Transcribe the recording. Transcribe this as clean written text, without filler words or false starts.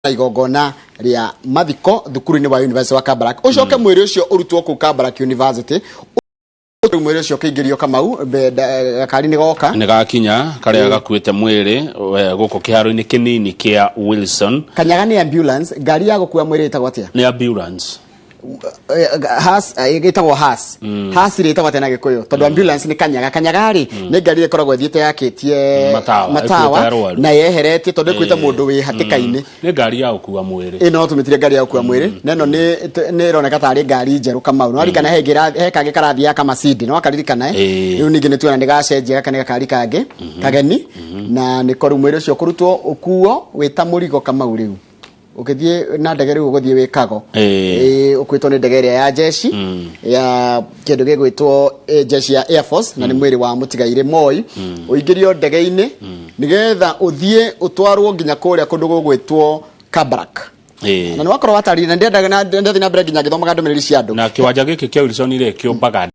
Igongona rĩa mathiko thukuru-inĩ wa University wa Kabarak, ũcoke mwĩrĩ ũcio ũrutwo kũu Kabarak University. Rĩu mwĩrĩ ũcio ũkĩingĩrio, Kamau, gakari nĩ goka. Nĩ gakinya karĩa gakuĩte mwĩrĩ gũkũ kĩharo-inĩ kĩnini kĩa Wilson. Kanyaga nĩ ambulance, ngari ya gũkua mwĩrĩ ĩtagwo atĩa? Nĩ ambulance. Hearse, ĩtagwo hearse. Hearse rĩ, ĩtagwo atĩa na Gĩkũyũ? Tondũ ambulance nĩ kanyaga. Kanyaga rĩ, nĩ ngari ĩkoragwo ĩthiĩte yakĩtie matawa, matawa ĩkuĩte arwaru. Na yeheretie tondũ ĩkuĩte mũndũ wĩ hatĩka-inĩ. Nĩ ngari ya gũkua mwĩrĩ. Ĩno tũmĩtire ngari ya gũkua mwĩrĩ, na ĩno nĩ ĩroneka tarĩ ngari njerũ, Kamau. Nĩ warikana he he kangĩ karathiaga kamacindi, nĩ wakaririkana, eh? Ĩĩ. Rĩu ningĩ nĩ tuona nĩ gacenjia, gaka nĩ gakari kangĩ kageni, na nĩko rĩu mwĩrĩ ũcio kũrutwo ũkuo wĩ ta mũrigo, Kamau. Rĩu ũgĩthiĩ na ndege, rĩu ũgũthiĩ wĩ kago. Ĩĩ. Ĩĩ, ũkuĩtwo nĩ ndege ĩrĩa ya jeshi ya kĩndũ gĩgwĩtwo jeshi ya Air Force, na nĩ mwĩrĩ wa mũtigairĩ Moi ũingĩrio ndege-inĩ nĩgetha ũthiĩ ũtwarwo nginya kũrĩa kũndũ gũgwĩtwo Kabarak. Na nĩ wakorwo watarire na ndĩendaga na ndathiĩ na mbere nginya ngĩthomaga ndũmĩrĩri cia andũ. Na kĩwanja gĩkĩ kĩa Wilson rĩ, kĩũmbaga